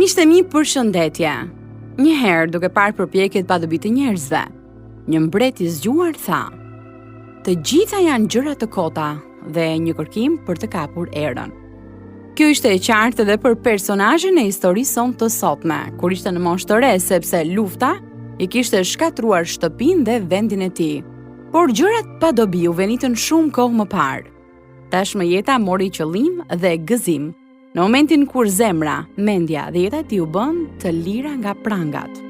Miqtë e mi, përshëndetje. Një herë duke parë përpjekjet pa dobi të njerëzve, një mbret i zgjuar tha: Të gjitha janë gjëra të kota dhe një kërkim për të kapur erën. Kjo ishte e qartë edhe për personazhin e historisë sonë të sotme, kur ishte në moshë të re, sepse lufta i kishte shkatërruar shtëpinë dhe vendin e tij. Por gjërat pa dobi u venitën shumë kohë më parë. Tashmë jeta mori qëllim dhe gëzim. Në momentin kur zemra, mendja dhe jeta e tij u bënë të lira nga prangat.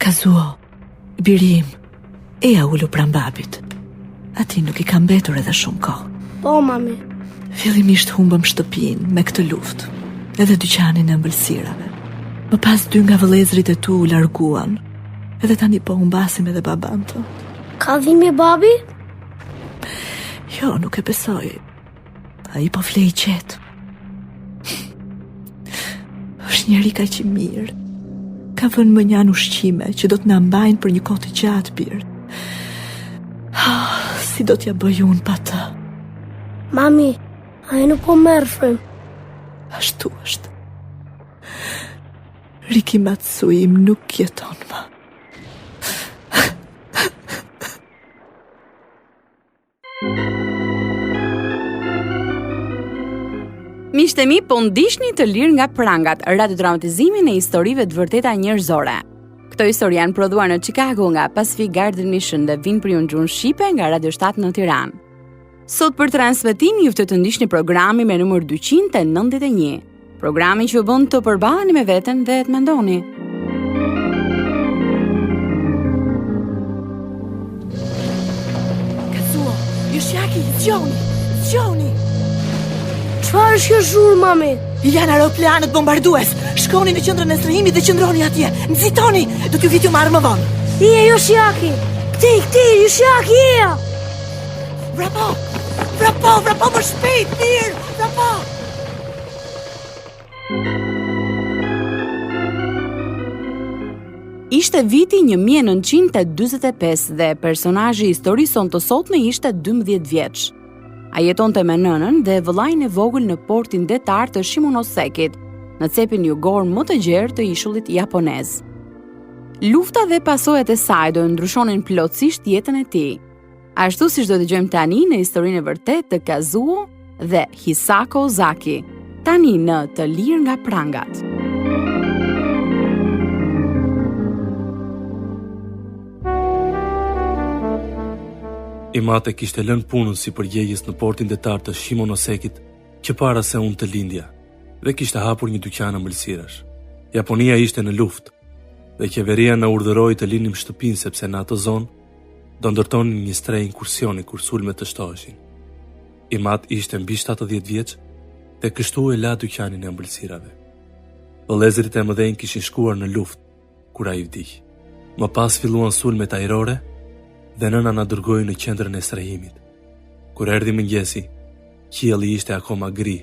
Kazuo, biri im, eja ulu pranë babit. Atij nuk i ka mbetur edhe shumë kohë. Po, mami. Fillimisht humbëm shtëpinë me këtë luftë, edhe dyqanin e ëmbëlsirave. Më pas dy nga vëllezërit e tu u larguan, edhe tani po humbasim edhe babanë tënd. Ka dhimbje babi? Jo, nuk e besoj. Ai po fle i qetë. Është njeri kaq i mirë. Ka vënë mënjanë ushqime që do të na mbajnë për një kohë të gjatë, bir. Ah, si do t'ia bëj unë pa të? Mami, ai nuk po merr frymë. Ashtu është. Rikimatsui im nuk jeton më. Miqtë e mi, po ndiqni të lirë nga prangat, radiodramatizimin e historive të vërteta njerëzore. Këto histori janë prodhuar në Chicago nga Pacific Garden Mission dhe vijnë për ju në gjuhën shqipe nga Radio 7 në Tiranë. Sot për transmetim ju ftoj të ndiqni programin me numër 291. Programi që ju bën të përballeni me veten dhe të mendoni. Kazuo, Yoshiaki, zgjohuni, zgjohuni. Çfarë është kjo zhurmë, mami? Janë aeroplanët bombardues. Shkoni në qendrën e strehimit dhe qëndroni atje. Nxitoni, do t'ju vij t'ju marr më vonë. Eja, Yoshiaki. Këtej, këtej, Yoshiaki, eja. Vrapo! Vrapo, vrapo më shpejt, bir! Vrapo! Ishte viti 1945 dhe personazhi i historisë sonë të sotme ishte 12 vjeç. Ai jetonte me nënën dhe vëllain e vogël në portin detar të Shimonosekit, në cepin jugor më të gjerë të ishullit japonez. Lufta dhe pasojat e saj do e ndryshonin plotësisht jetën e tij. Ashtu siç do të dëgjojmë tani në historinë e vërtetë të Kazuo dhe Hisako Ozaki, tani në Të lirë nga prangat. Im atë e kishte lënë punën si përgjegjës në portin detar të Shimonosekit që para se unë të lindja dhe kishte hapur një dyqan ëmbëlsirash. Japonia ishte në luftë dhe qeveria na urdhëroi të linim shtëpinë sepse në atë zonë do ndërtonin një strehë inkursioni kur sulmet të shtoheshin. Im atë ishte mbi 70 vjeç dhe kështu e la dyqanin e ëmbëlsirave. Vëllezërit e mëdhenj kishin shkuar në luftë kur ai vdiq. Më pas filluan sulmet ajrore dhe nëna na dërgoi në qendrën e strehimit. Kur erdhi mëngjesi, qielli ishte akoma gri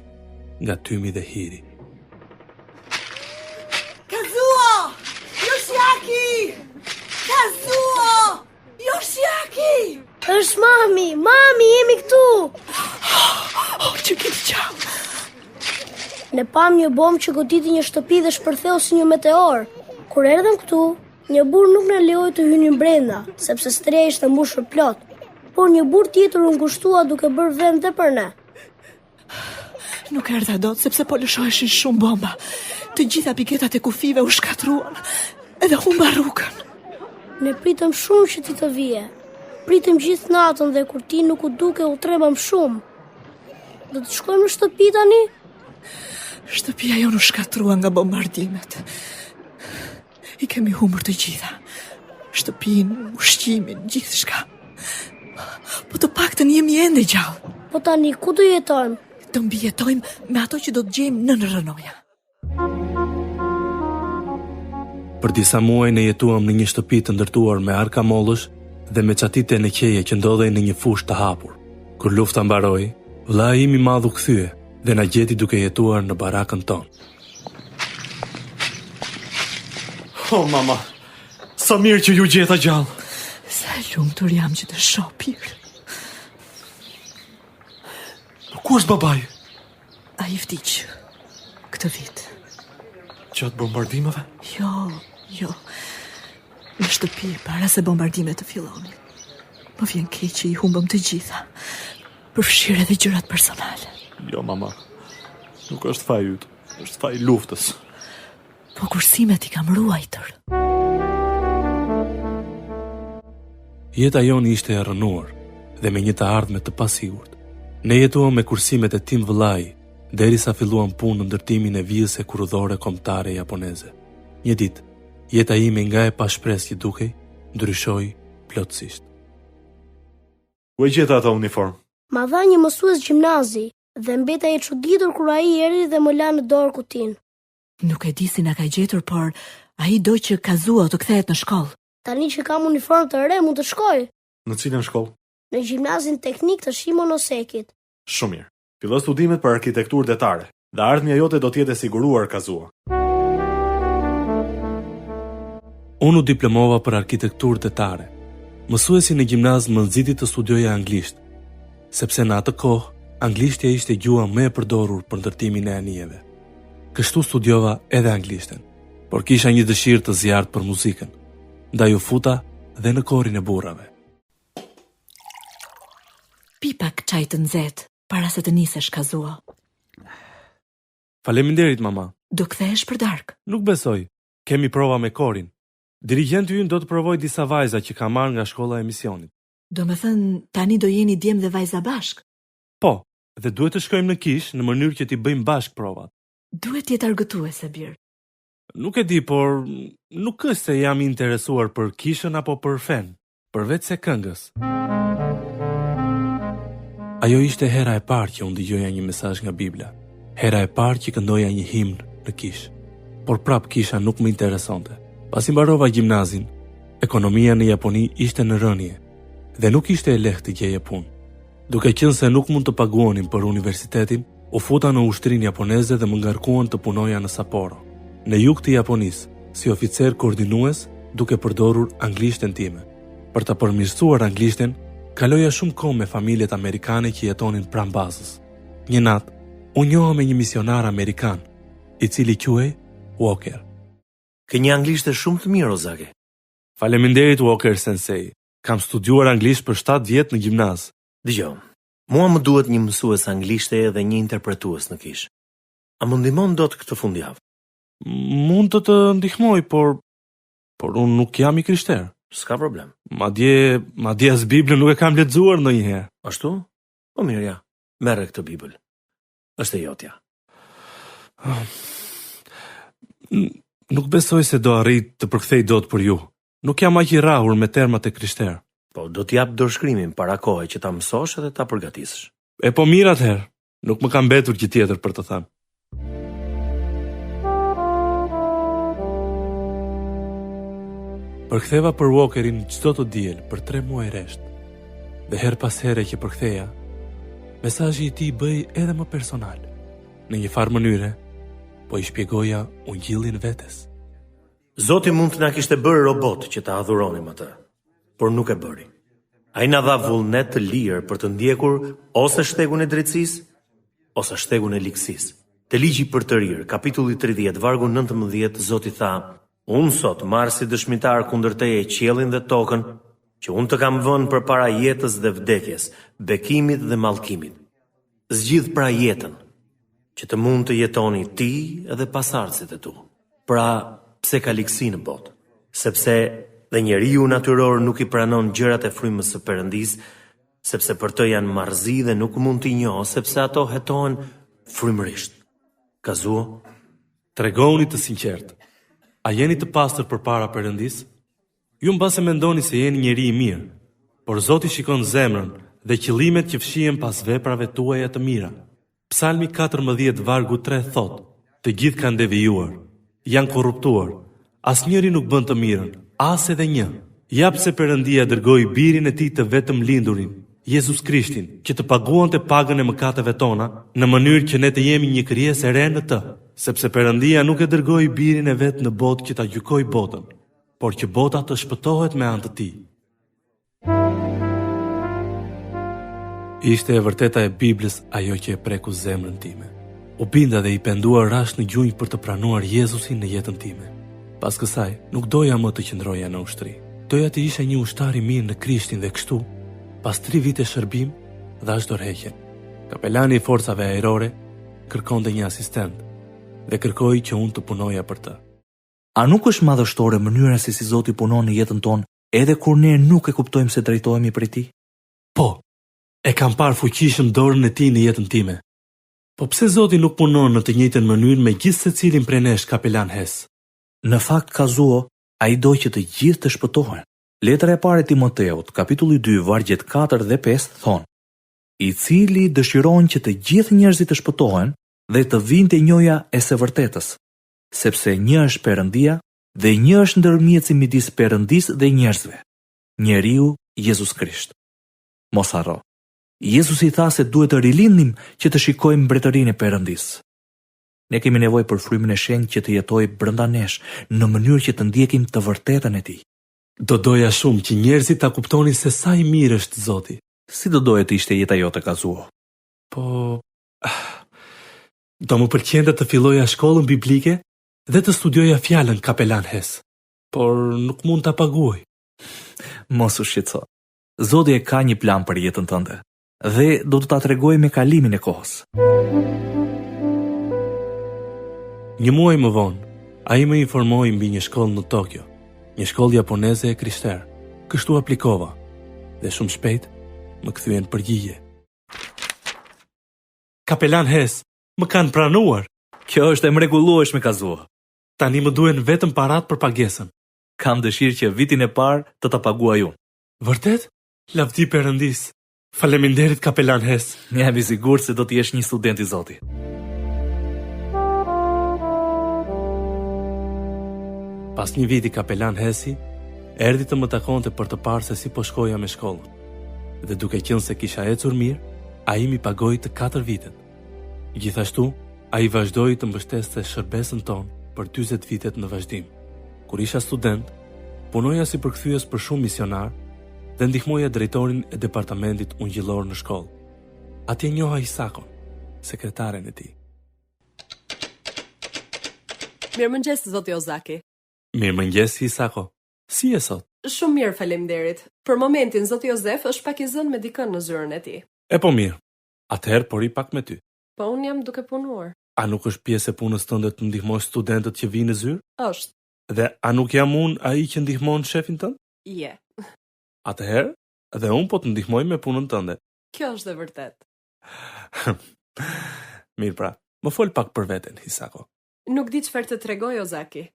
nga tymi dhe hiri. Kazuo! Yoshiaki! Kazuo! Yoshiaki! Është mami, mami, jemi këtu. Oh, që keni gjallë. Ne pamë një bombë që goditi një shtëpi dhe shpërtheu si një meteor. Kur erdhëm këtu, një burrë nuk na lejoi të hynim brenda, sepse streha ishte mbushur plot. Por një burrë tjetër u ngushtua duke bërë vend dhe për ne. Nuk erdha dot sepse po lëshoheshin shumë bomba. Të gjitha piketat e kufijve u shkatërruan. Edhe humba rrugën. Ne pritëm shumë që ti të vije. Pritëm gjithë natën dhe kur ti nuk u duke u trembëm shumë. Do të shkojmë në shtëpi tani? Shtëpia jonë u shkatërrua nga bombardimet. I kemi humbur të gjitha. Shtëpinë, ushqimin, gjithçka. Po të paktën jemi ende gjallë. Po tani, ku do jetojmë? Të mbijetojmë me ato që do të gjejmë nën rrënoja. Për disa muaj ne jetuam në një shtëpi të ndërtuar me arka mollësh dhe me çati teneqeje që ndodhej në një fushë të hapur. Kur lufta mbaroi, vëllai im i madh u kthye dhe na gjeti duke jetuar në barakën tonë. Oh, mama, sa mirë që ju gjeta gjallë. Sa e lumtur jam që të shoh, bir. Ku është babai? Ai vdiq këtë vit. Gjatë bombardimeve? Jo, jo. Në shtëpi, para se bombardimet të fillonin. Më vjen keq që i humbëm të gjitha, përfshirë edhe gjërat personale. Jo, mama. Nuk është faji yt, është faji i luftës. Po kursimet i kam ruajtur. Jeta jonë ishte e rrënuar dhe me një të ardhme të pasigurt. Ne jetuam me kursimet e tim vëllai derisa filluam punë në ndërtimin e vijës hekurudhore kombëtare japoneze. Një ditë, jeta ime nga e pashpresë që dukej, ndryshoi plotësisht. Ku e gjete atë uniformë? Ma dha një mësues gjimnazi dhe mbeta e çuditur kur ai erdhi dhe më la në dorë kutinë. Nuk e di si na ka gjetur, por ai do që Kazuo të kthehet në shkollë. Tani që kam uniformë të re, mund të shkoj. Në cilën shkollë? Në gjimnazin teknik të Shimonosekit. Shumë mirë. Fillo studimet për arkitekturë detare dhe ardhmja jote do të jetë e siguruar, Kazuo. Unë u diplomova për arkitekturë detare. Mësuesi në gjimnaz më nxiti të studioja anglisht, sepse në atë kohë anglishtja ishte gjuha më e përdorur për ndërtimin e anijeve. Kështu studiova edhe anglishten, por kisha një dëshirë të zjarrtë për muzikën, ndaj u futa dhe në korin e burrave. Pi pak çaj të nxehtë para se të nisesh Kazuo. Faleminderit mama. Do kthehesh për darkë. Nuk besoj. Kemi prova me korin. Dirigjenti ynë do të provojë disa vajza që ka marrë nga shkolla e misionit. Domethënë, tani do jeni djem dhe vajza bashkë? Po, dhe duhet të shkojmë në kishë në mënyrë që t'i bëjmë bashkë provat. Duhet të jetë argëtuese, bir. Nuk e di, por nuk është se jam i interesuar për kishën apo për fenë. Përveçse këngës. Ajo ishte hera e parë që unë dëgjoja një mesazh nga Bibla, hera e parë që këndoja një himn në kishë. Por prapë kisha nuk më interesonte. Pasi mbarova gjimnazin, ekonomia në Japoni ishte në rënie dhe nuk ishte e lehtë të gjeje punë. Duke qenë se nuk mund të paguanin për universitetin, U futa në ushtrinë japoneze dhe më ngarkuan të punoja në Sapporo, në jug të Japonisë, si oficer koordinues duke përdorur anglishten time. Për ta përmirësuar anglishten, kaloja shumë kohë me familjet amerikane që jetonin pranë bazës. Një natë, u njoha me një misionar amerikan, i cili quhej Walker. Ke një anglishte shumë të mirë, Ozake. Faleminderit Walker sensei. Kam studiuar anglisht për 7 vjet në gjimnaz. Dëgjo, Mua më duhet një mësues anglishteje dhe një interpretues në kishë. A më ndihmon dot këtë fundjavë? Mund të të ndihmoj, por por unë nuk jam i krishterë. S'ka problem. Madje, madje as Biblën nuk e kam lexuar ndonjëherë. Ashtu? Po mirë ja. Merre këtë Bibël. Është e jotja. Nuk besoj se do arrij të përkthej dot për ju. Nuk jam aq i rrahur me termat e krishterë. Po, do të jap dorëshkrimin para kohe që ta mësosh edhe ta përgatisësh. E po mirë atëherë, nuk më ka mbetur gjë tjetër për të thënë. Përktheva për Walkerin çdo të diel për tre muaj rresht. Dhe herë pas here që përktheja, mesazhi i tij bëhej edhe më personal. Në një farë mënyre, po i shpjegoja ungjillin vetes. Zoti mund të na kishte bërë robotë që ta adhuronim atë, por nuk e bëri. Ai na dha vullnet të lirë për të ndjekur ose shtegun e drejtësisë, ose shtegun e ligësisë. Te Ligji i Përtërirë, kapitulli 30, vargu 19, Zoti tha, Unë sot marr si dëshmitar kundër teje qiellin dhe tokën, që unë të kam vënë përpara jetës dhe vdekjes, bekimit dhe mallkimit. Zgjidh pra jetën, që të mund të jetoni ti dhe pasardhësit e tu. Pra, pse ka ligësi në botë? Sepse dhe njeriu natyror nuk i pranon gjërat e frymës së Perëndisë, sepse për të janë marrëzi dhe nuk mund t'i njohë, sepse ato hetohen frymërisht. Kazuo? Tregohuni të sinqertë. A jeni të pastër përpara Perëndisë? Ju mbase mendoni se jeni njeri i mirë, por Zoti shikon zemrën dhe qëllimet që fshihen pas veprave tuaja të mira. Psalmi 14 vargu 3 thotë, Të gjithë kanë devijuar, janë korruptuar, asnjëri nuk bën të mirën, as edhe një. Ja pse Perëndia dërgoi Birin e tij të vetëmlindurin, Jezus Krishtin, që të paguante pagën e mëkateve tona, në mënyrë që ne të jemi një krijesë e re në të, sepse Perëndia nuk e dërgoi Birin e vet në botë që ta gjykojë botën, por që bota të shpëtohet me anë të tij. Ishte e vërteta e Biblës ajo që e preku zemrën time. U binda dhe i penduar rashë në gjunjë për të pranuar Jezusin në jetën time. Pas kësaj, nuk doja më të qëndroja në ushtri. Doja të isha një ushtar i mirë në Krishtin dhe kështu, pas tri vite shërbim, dhashë dorëheqjen. Kapelani i forcave ajrore kërkonte një asistent dhe kërkoi që unë të punoja për të. A nuk është madhështore mënyra se si Zoti punon në jetën tonë edhe kur ne nuk e kuptojmë se drejtohemi prej Tij? Po, e kam parë fuqishëm dorën e Tij në jetën time. Po pse Zoti nuk punon në të njëjtën mënyrë me gjithsecilin prej nesh, kapelan Hes? Në fakt, Kazuo, ai do që të gjithë të shpëtohen. Letra e parë e Timoteut, kapitulli 2, vargjet 4 dhe 5 thonë: I cili dëshiron që të gjithë njerëzit të shpëtohen dhe të vijnë te njohja e së vërtetës, sepse një është Perëndia dhe një është ndërmjetësi midis Perëndisë dhe njerëzve, njeriu Jezus Krisht. Mos harro, Jezusi tha se duhet të rilindnim që të shikojmë mbretërinë e Perëndisë. Ne kemi nevojë për frymën e shenjtë që të jetojë brenda nesh në mënyrë që të ndjekim të vërtetën e tij. Do doja shumë që njerëzit ta kuptonin se sa i mirë është Zoti. Si do doje të ishte jeta jote, Kazuo? Po, do më pëlqente të filloja shkollën biblike dhe të studioja fjalën kapelan Hes, por nuk mund ta paguaj. Mos u shqetëso. Zoti e ka një plan për jetën tënde dhe do të ta tregojë me kalimin e kohës. Një muaj më vonë, ai më informoi mbi një shkollë në Tokyo, një shkollë japoneze e krishterë. Kështu aplikova dhe shumë shpejt më kthyen përgjigje. Kapelan Hes, më kanë pranuar. Kjo është e mrekullueshme, Kazuo. Tani më duhen vetëm paratë për pagesën. Kam dëshirë që vitin e parë të ta paguaj unë. Vërtet? Lavdi Perëndisë. Faleminderit kapelan Hes. Jam i sigurt se do të jesh një student i Zotit. Pas një viti kapelan Hesi erdhi të më takonte për të parë se si po shkoja me shkollën. Dhe duke qenë se kisha ecur mirë, ai m'i pagoi të katër vitet. Gjithashtu, ai vazhdoi të mbështeste shërbesën tonë për 40 vitet në vazhdim. Kur isha student, punoja si përkthyes për shumë misionarë dhe ndihmoja drejtorin e departamentit ungjillor në shkollë. Atje njoha Hisakon, sekretaren e tij. Mirëmëngjes, zoti Ozaki. Mirëmëngjes, Hisako. Si je sot? Shumë mirë, faleminderit. Për momentin, zoti Jozef është pak i zënë me dikën në zyrën e tij. E po mirë. Atëherë po rri pak me ty. Po unë jam duke punuar. A nuk është pjesë e punës tënde të ndihmosh studentët që vijnë në zyrë? Është. Dhe a nuk jam unë ai që ndihmon shefin tënd? Je. Atëherë, dhe unë po të ndihmoj me punën tënde. Kjo është e vërtetë. Mirë pra, më fol pak për veten, Hisako. Nuk di çfarë të tregoj, Ozaki.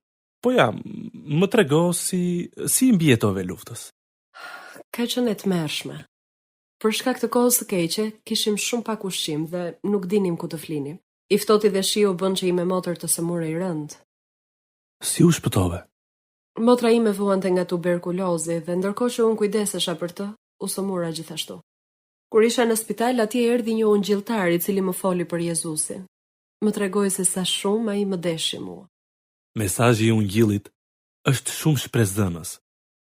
Po ja, më trego si si i mbijetove luftës. Ka qenë e tmerrshme. Për shkak të kohës së keqe, kishim shumë pak ushqim dhe nuk dinim ku të flinim. I ftohti dhe shiu bënë që ime motër të sëmurej rëndë. Si u shpëtove? Motra ime vuante nga tuberkulozi dhe ndërkohë që unë kujdesesha për të, u sëmura gjithashtu. Kur isha në spital, atje erdhi një ungjilltar i cili më foli për Jezusin. Më tregoi se sa shumë ai më deshi mua. Mesazhi i ungjillit është shumë shpresëdhënës,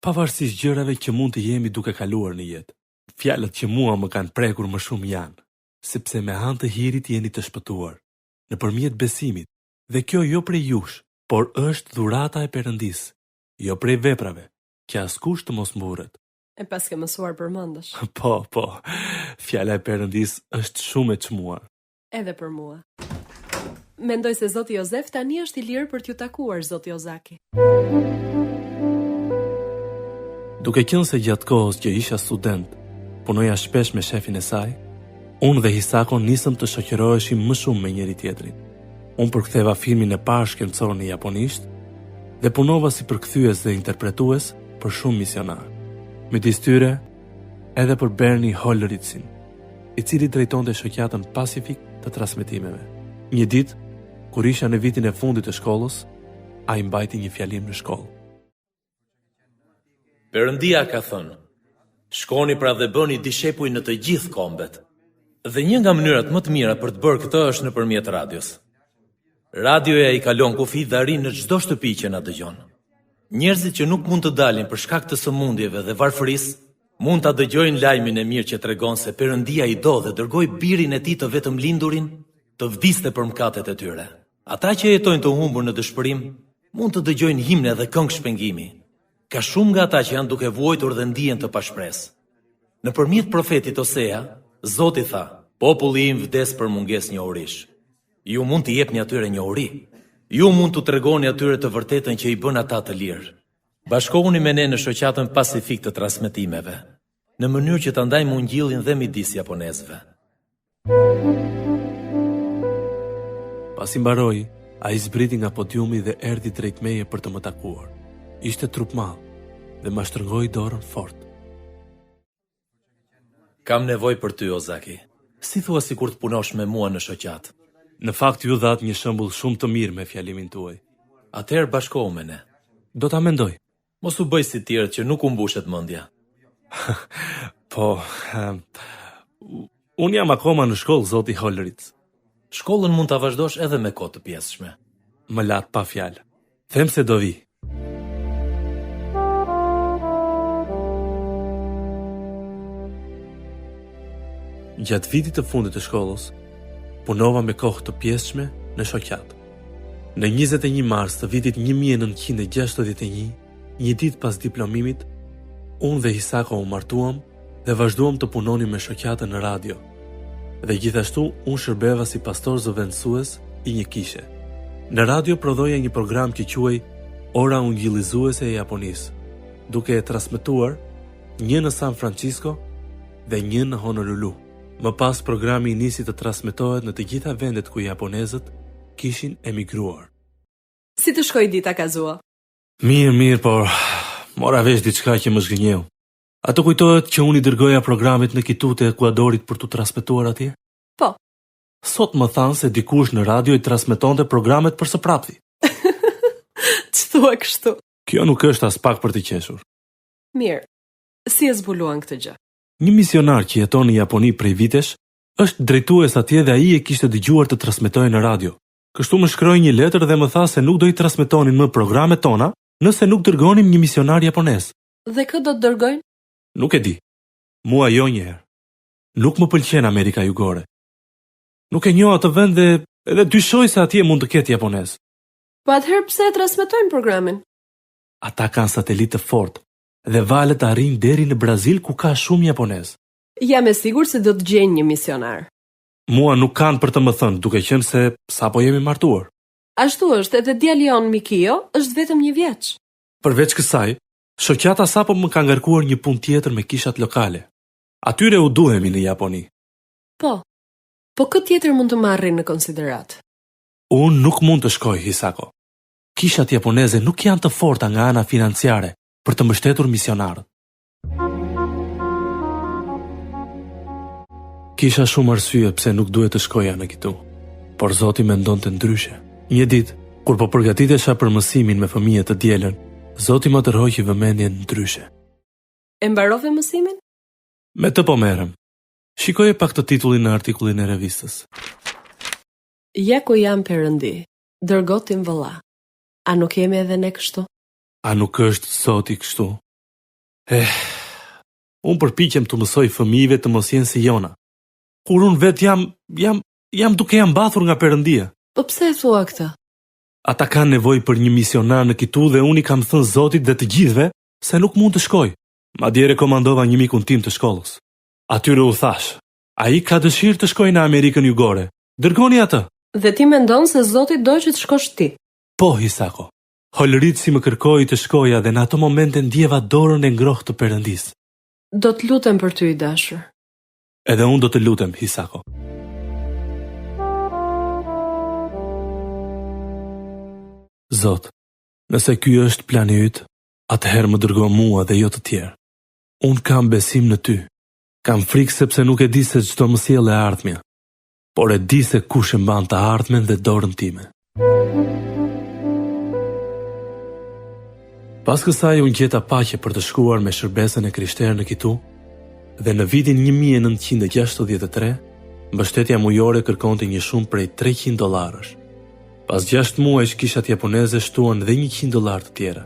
pavarësisht gjërave që mund të jemi duke kaluar në jetë. Fjalët që mua më kanë prekur më shumë janë, sepse me anë të hirit jeni të shpëtuar, nëpërmjet besimit, dhe kjo jo prej jush, por është dhurata e Perëndisë, jo prej veprave, që askush të mos mburret. E paske mësuar përmendësh. Po, po. Fjala e Perëndisë është shumë e çmuar. Edhe për mua. Mendoj se zoti Jozef tani është i lirë për t'ju takuar, zoti Ozaki. Duke qenë se gjatë kohës që isha student, punoja shpesh me shefin e saj, unë dhe Hisako nisëm të shoqëroheshim më shumë me njëri-tjetrin. Unë përktheva filmin e parë shkencor në japonisht dhe punova si përkthyes dhe interpretues për shumë misionarë. Midis tyre, edhe për Bernie Holritsin, i cili drejtonte shoqatën Pacific të transmetimeve. Një ditë, kur isha në vitin e fundit të shkollës, ai mbajti një fjalim në shkollë. Perëndia ka thënë, Shkoni pra dhe bëni dishepuj në të gjithë kombet. Dhe një nga mënyrat më të mira për të bërë këtë është nëpërmjet radios. Radioja i kalon kufijtë dhe arrin në çdo shtëpi që na dëgjon. Njerëzit që nuk mund të dalin për shkak të sëmundjeve dhe varfërisë, Mund ta dëgjojnë lajmin e mirë që tregon se Perëndia i do dhe dërgoi Birin e Tij të vetëmlindurin të vdiste për mëkatet e tyre. Ata që jetojnë të humbur në dëshpërim mund të dëgjojnë himne dhe këngë shpengimi. Ka shumë nga ata që janë duke vuajtur dhe ndihen të pashpresë. Nëpërmjet profetit Osea, Zoti tha, Populli im vdes për mungesë njohurish. Ju mund t'i jepni atyre njohuri. Ju mund t'u tregoni atyre të vërtetën që i bën ata të lirë. Bashkohuni me ne në Shoqatën Pasifik të Transmetimeve, në mënyrë që ta ndajmë ungjillin dhe midis japonezëve. Pasi mbaroi, ai zbriti nga podiumi dhe erdhi drejt meje për të më takuar. Ishte trupmadh dhe ma shtrëngoi dorën fort. Kam nevojë për ty, Ozaki. Si thua sikur të punosh me mua në shoqatë? Në fakt ju dhatë një shembull shumë të mirë me fjalimin tuaj. Atëherë bashkohu me ne. Do ta mendoj. Mos u bëj si të tjerët që nuk u mbushet mendja. Po, unë jam akoma në shkollë, zoti Holritz. Shkollën mund ta vazhdosh edhe me kohë të pjesshme. Më latë pa fjalë. Them se do vij. Gjatë vitit të fundit të shkollës, punova me kohë të pjesshme në shoqatë. Në 21 mars të vitit 1961, një ditë pas diplomimit, unë dhe Hisako u martuam dhe vazhduam të punonim me shoqatën në radio. Dhe gjithashtu unë shërbeva si pastor zëvendësues i një kishe. Në radio prodhoja një program që quhej Ora Ungjillizuese e Japonisë, duke e transmetuar një në San Francisco dhe një në Honolulu. Më pas programi nisi të transmetohet në të gjitha vendet ku japonezët kishin emigruar. Si të shkoi dita Kazuo? Mirë, mirë, por mora vesh diçka që më zhgënjeu. A të kujtohet që unë i dërgoja programet në Kitu të Ekuadorit për t'u transmetuar atje? Po. Sot më thanë se dikush në radio i transmetonte programet për së prapthi. Ç'thua kështu? Kjo nuk është aspak për të qeshur. Mirë. Si e zbuluan këtë gjë? Një misionar që jeton në Japoni prej vitesh është drejtues atje dhe ai e kishte dëgjuar të transmetohej në radio. Kështu më shkroi një letër dhe më tha se nuk do i transmetonin më programet tona nëse nuk dërgonim një misionar japonez. Dhe kë do të dërgojnë? Nuk e di. Mua jo njëherë. Nuk më pëlqen Amerika Jugore. Nuk e njoh atë vend dhe edhe dyshoj se atje mund të ketë japonezë. Po atëherë pse e transmetojnë programin? Ata kanë satelitë të fortë dhe valët arrijnë deri në Brazil ku ka shumë japonezë. Jam e sigurt se do të gjejnë një misionar. Mua nuk kanë për të më thënë, duke qenë se sapo jemi martuar. Ashtu është, edhe djali jonë Mikio është vetëm një vjeç. Përveç kësaj, Shoqata sapo më ka ngarkuar një punë tjetër me kishat lokale. Atyre u duhemi në Japoni. Po. Po kë tjetër mund të marrin në konsideratë? Unë nuk mund të shkoj, Hisako. Kishat japoneze nuk janë të forta nga ana financiare për të mbështetur misionarët. Kisha shumë arsye pse nuk duhet të shkoja në Kitu, por Zoti mendonte ndryshe. Një ditë, kur po përgatitesha për mësimin me fëmijët të dielën, Zoti ma tërhoqi vëmendjen ndryshe. E mbarove mësimin? Me të po merrem. Shikoje pak të titullin në artikullin e revistës. Ja ku jam Perëndi, dërgo tim vëlla. A nuk jemi edhe ne kështu? A nuk është Zoti kështu? Eh, unë përpiqem t'u mësoj fëmijëve të mos jenë si Jona. Kur unë vetë jam, jam, jam duke ia mbathur nga Perëndia. Po pse e thua këtë? Ata kanë nevojë për një misionar në Kitu dhe unë i kam thënë Zotit dhe të gjithëve se nuk mund të shkoj. Madje rekomandova një mikun tim të shkollës. Atyre u thashë, ai ka dëshirë të shkojë në Amerikën Jugore. Dërgoni atë. Dhe ti mendon se Zoti do që të shkosh ti? Po, Hisako. Holritsi më kërkoi të shkoja dhe në ato momente ndjeva dorën e ngrohtë të Perëndisë. Do të lutem për ty i dashur. Edhe unë do të lutem, Hisako. Zot, nëse ky është plani yt, atëherë më dërgo mua dhe jo të tjerë. Unë kam besim në ty. Kam frikë sepse nuk e di se ç'do më sjellë e ardhmja. por e di se kush e mban të ardhmen dhe dorën time. Pas kësaj unë gjeta paqe për të shkuar me shërbesën e krishterë në Kitu dhe në vitin 1963, mbështetja mujore kërkonte një shumë prej 300 dollarësh. Pas 6 muajsh kishat japoneze shtuan dhe 100 dollarë të tjera.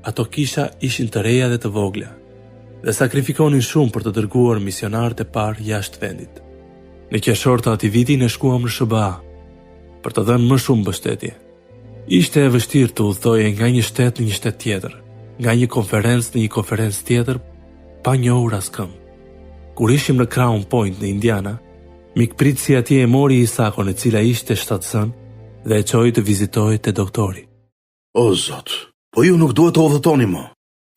Ato kisha ishin të reja dhe të vogla. dhe sakrifikonin shumë për të dërguar misionarët e parë jashtë vendit. Në qershor të atij viti ne shkuam në SHBA për të dhënë më shumë mbështetje. Ishte e vështirë të udhëtoje nga një shtet në një shtet tjetër, nga një konferencë në një konferencë tjetër, pa njohur askënd. Kur ishim në Crown Point në Indiana, mikpritësi atje e mori Hisakon e cila ishte shtatzënë dhe e çoi të vizitohej te doktori. O Zot, po ju nuk duhet të udhëtoni më.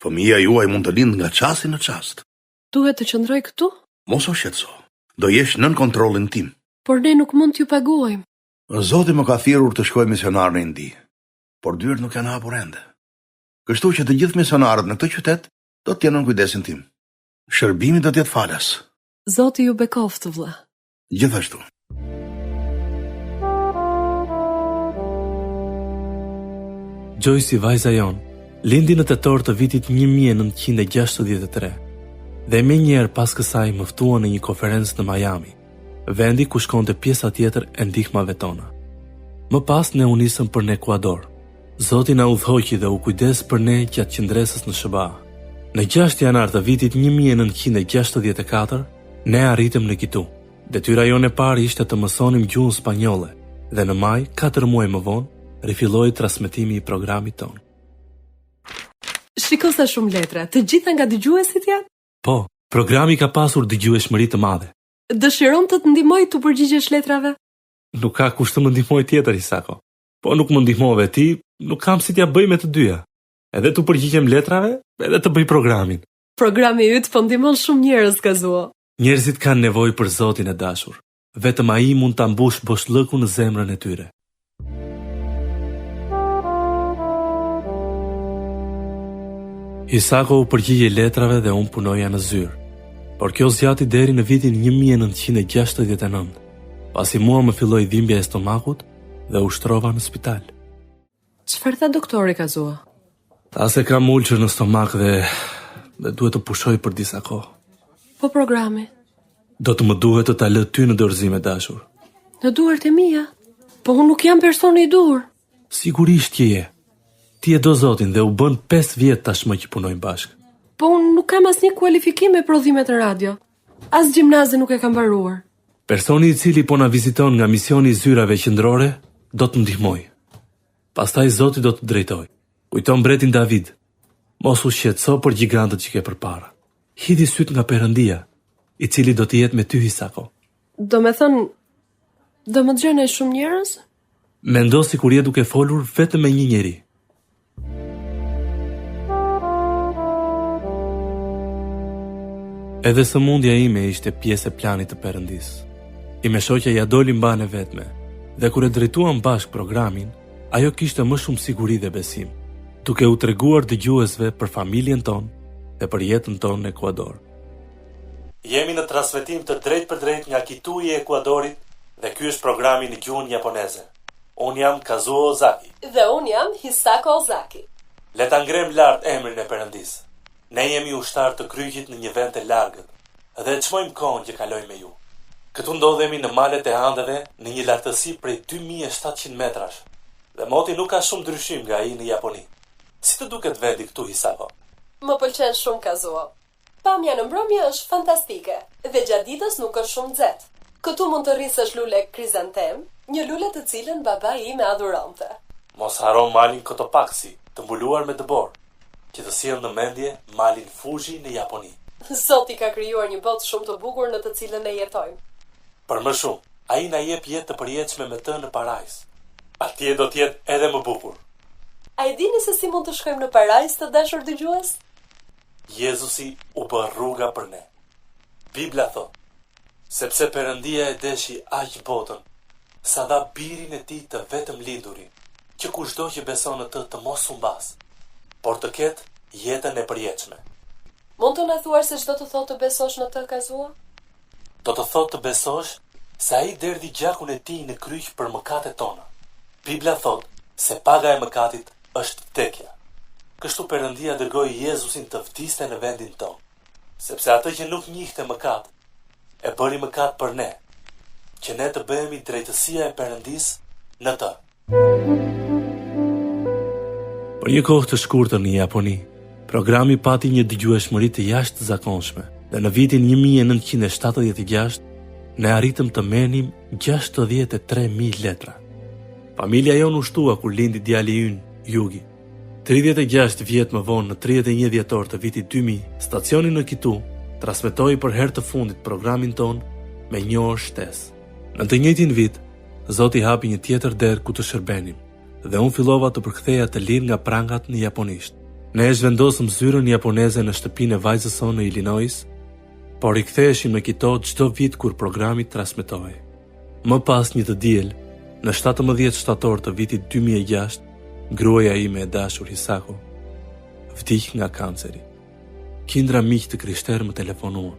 Fëmija juaj mund të lindë nga çasti në çast. Duhet të qëndroj këtu? Mos u shqetëso. Do jesh nën kontrollin tim. Por ne nuk mund t'ju paguajmë. Zoti më ka thirrur të shkoj misionar në Indi, por dyert nuk janë hapur ende. Kështu që të gjithë misionarët në këtë qytet do të jenë nën kujdesin tim. Shërbimi do të jetë falas. Zoti ju bekoftë, vëlla. Gjithashtu. Joyce vajza jonë, lindi në tetor të vitit 1963 dhe menjëherë pas kësaj më ftuan në një konferencë në Miami, vendi ku shkonte pjesa tjetër e ndihmave tona. Më pas ne u nisëm për në Ekuador. Zoti na udhëhoqi dhe u kujdes për ne gjatë qëndresës në SHBA. Në 6 janar të vitit 1964, ne arritëm në Kitu. Detyra jonë e parë ishte të mësonim gjuhën spanjolle dhe në maj, 4 muaj më vonë, rifilloi transmetimi i programit tonë. Shiko sa shumë letra, të gjitha nga dëgjuesit janë? Po, programi ka pasur dëgjueshmëri të madhe. Dëshiron të të ndihmoj t'u përgjigjesh letrave? Nuk ka kush të më ndihmojë tjetër, Hisako. Po nuk më ndihmove ti, nuk kam si t'ia bëj me të dyja. Edhe t'u përgjigjem letrave, edhe të bëj programin. Programi yt po ndihmon shumë njerëz, Kazuo. Njerëzit kanë nevojë për Zotin e dashur. Vetëm ai mund ta mbushë boshllëkun në zemrën e tyre. Hisako u përgjigjej letrave dhe unë punoja në zyrë. Por kjo zgjati deri në vitin 1969, pasi mua më filloi dhimbja e stomakut dhe u shtrova në spital. Çfarë tha doktori Kazuo? Tha se kam ulçër në stomak dhe dhe duhet të pushoj për disa kohë. Po programi? Do të më duhet të ta lë ty në dorëzim e dashur. Në duart e mia? Po unë nuk jam personi i duhur. Sigurisht që je. Ti e do Zotin dhe u bënë 5 vjet tashmë që punojmë bashkë. Po unë nuk kam asnjë kualifikim me prodhimet në radio. As gjimnazin nuk e kam mbaruar. Personi i cili po na viziton nga misioni i zyrave qendrore do të ndihmojë. Pastaj Zoti do të drejtojë. Kujto mbretin David. Mos u shqetëso për gjigantët që ke përpara. Hidhi sytë nga Perëndia, i cili do të jetë me ty Hisako. Domethënë, do më dëgjojnë shumë njerëz? Mendo sikur je duke folur vetëm me një njeri. Edhe sëmundja ime ishte pjesë e planit të Perëndisë. Ime shoqe ia doli mbanë e vetme, dhe kur e drejtuam bashkë programin, ajo kishte më shumë siguri dhe besim, duke u treguar dëgjuesve për familjen tonë dhe për jetën tonë në Ekuador. Jemi në transmetim të drejtpërdrejtë nga Kitu i Ekuadorit dhe ky është programi në gjuhën japoneze. Unë jam Kazuo Ozaki. Dhe unë jam Hisako Ozaki. Le ta ngremë lart emrin e Perëndisë. Ne jemi ushtarë të kryqit në një vend të largët dhe e çmojmë kohën që kalojmë me ju. Këtu ndodhemi në malet e Andeve në një lartësi prej 2700 metrash dhe moti nuk ka shumë ndryshim nga ai në Japoni. Si të duket vendi këtu Hisako? Më pëlqen shumë Kazuo. Pamja në mbrëmje është fantastike dhe gjatë ditës nuk është shumë nxehtë. Këtu mund të rrisësh lule krizantem, një lule të cilën babai im e adhuronte. Mos harro malin Cotopaxi, të mbuluar me dëborë, që të sjell në mendje malin Fuji në Japoni. Zoti ka krijuar një botë shumë të bukur në të cilën ne jetojmë. Për më shumë, ai na jep jetë të përjetshme me të në parajsë. Atje do të jetë edhe më bukur. A e dini se si mund të shkojmë në parajsë, të dashur dëgjues? Jezusi u bë rruga për ne. Bibla thotë, sepse Perëndia e deshi aq botën, sa dha birin e tij të vetëmlindurin, që kushdo që beson në të të mos humbasë, por të ketë jetën e përjetshme. Mund të na thuash se ç'do të thotë të besosh në të, Kazuo? Do të thotë të besosh se ai derdhi gjakun e tij në kryq për mëkatet tona. Bibla thotë se paga e mëkatit është vdekja. Kështu Perëndia dërgoi Jezusin të vdiste në vendin tonë, sepse atë që nuk njihte mëkat, e bëri mëkat për ne, që ne të bëhemi drejtësia e Perëndisë në të. Për një kohë të shkurtër në Japoni, Programi pati një dëgjueshmëri të jashtëzakonshme dhe në vitin 1976 ne arritëm të merrnim 63.000 letra. Familja jonë u shtua kur lindi djali ynë, Jugi. 36 vjet më vonë, në 31 dhjetor të vitit 2000, stacioni në Kitu transmetoi për herë të fundit programin tonë me një orë shtesë. Në të njëjtin vit, Zoti hapi një tjetër derë ku të shërbenim dhe unë fillova të përktheja të lirë nga prangat në japonisht. Ne e zhvendosëm zyrën japoneze në shtëpinë e vajzës sonë në Illinois, por riktheheshim në Kito çdo vit kur programi transmetohej. Më pas një të diel, në 17 shtator të vitit 2006, gruaja ime e dashur Hisako vdiq nga kanceri. Qindra miq të krishterë më telefonuan.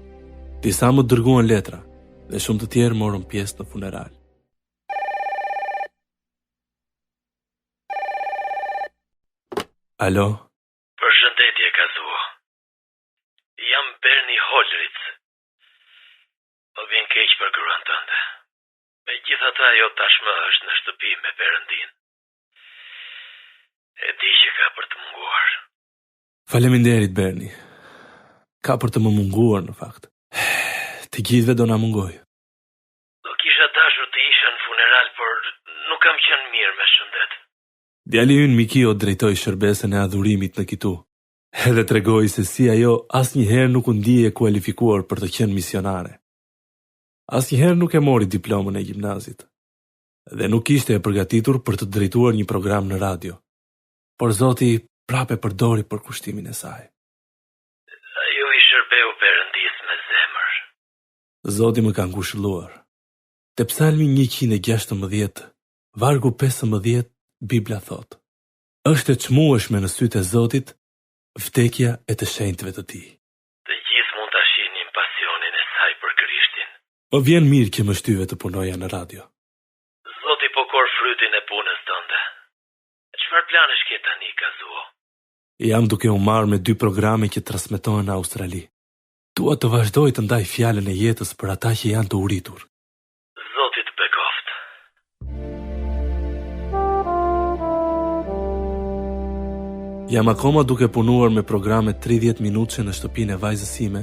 Disa më dërguan letra dhe shumë të tjerë morën pjesë në funeral. Alo? Përshëndetje, Kazuo. Jam Bernie Holritz. Më vjen keq për gruan tënde. Megjithatë ajo tashmë është në shtëpi me Perëndinë. E di që ka për të munguar. Faleminderit Bernie. Ka për të më munguar në fakt. Të gjithëve do na mungojë. Do kisha dashur të isha në funeral, por nuk kam qenë mirë me shëndet. Djali ynë Mikio drejtoi shërbesën e adhurimit në Kitu. Edhe tregoi se si ajo asnjëherë nuk u ndie e kualifikuar për të qenë misionare. Asnjëherë nuk e mori diplomën e gjimnazit dhe nuk ishte e përgatitur për të drejtuar një program në radio. Por Zoti prapë e përdori përkushtimin e saj. Ajo i shërbeu Perëndisë me zemër. Zoti më ka ngushëlluar. Te Psalmi 116, vargu 15, Bibla thotë: Është e çmueshme në sytë e Zotit vdekja e të shenjtëve të tij. Të gjithë mund ta shihnin pasionin e saj për Krishtin. Më vjen mirë që më shtyve të punoja në radio. Zoti po korr frytin e punës tënde. Çfarë planesh ke tani, Kazuo? Jam duke u marrë me dy programe që transmetohen në Australi. Dua të vazhdoj të ndaj fjalën e jetës për ata që janë të uritur. Zoti të bekoftë. Jam akoma duke punuar me programe 30 minutëshe në shtëpinë e vajzës sime,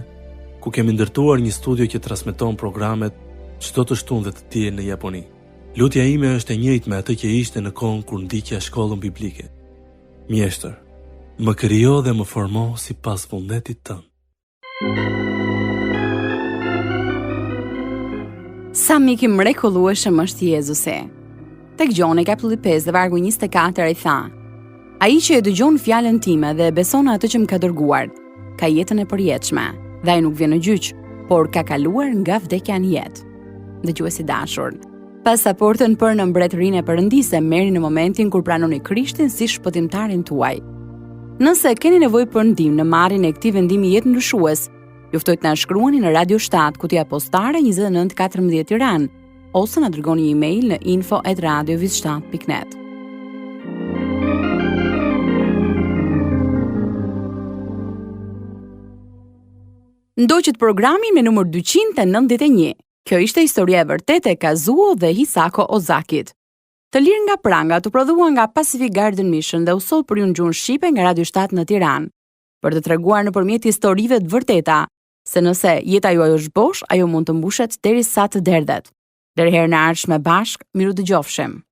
ku kemi ndërtuar një studio që transmeton programet çdo të shtunë dhe të diel në Japoni. Lutja ime është e njëjtë me atë që ishte në kohën kur ndiqja shkollën biblike. Mjeshtër, më krijo dhe më formo sipas vullnetit tënd. Sa mik i mrekullueshëm është Jezusi. Tek Gjoni kapitulli 5 dhe vargu 24 ai tha: Ai që e dëgjon fjalën time dhe e beson atë që më ka dërguar, ka jetën e përjetshme dhe ai nuk vjen në gjyq, por ka kaluar nga vdekja në jetë. Dëgjues i dashur, Pasaportën për në mbretërinë e Perëndisë e merrni në momentin kur pranoni Krishtin si shpëtimtarin tuaj. Nëse keni nevojë për ndihmë në marrjen e këtij vendimi jetëndryshues, ju ftoj të na shkruani në Radio 7, kutia postare 2914 Tiranë, ose na dërgoni një email në info@radiovis7.net. Ndoqët programin me numër 291. Kjo ishte historia e vërtetë e Kazuo dhe Hisako Ozakit. Të lirë nga prangat u prodhua nga Pacific Garden Mission dhe u soll për ju në gjuhën shqipe nga Radio 7 në Tiranë, për të treguar nëpërmjet historive të vërteta se nëse jeta juaj është bosh, ajo mund të mbushet derisa të derdhet. Deri herën e ardhshme bashkë, mirudëgjofshim.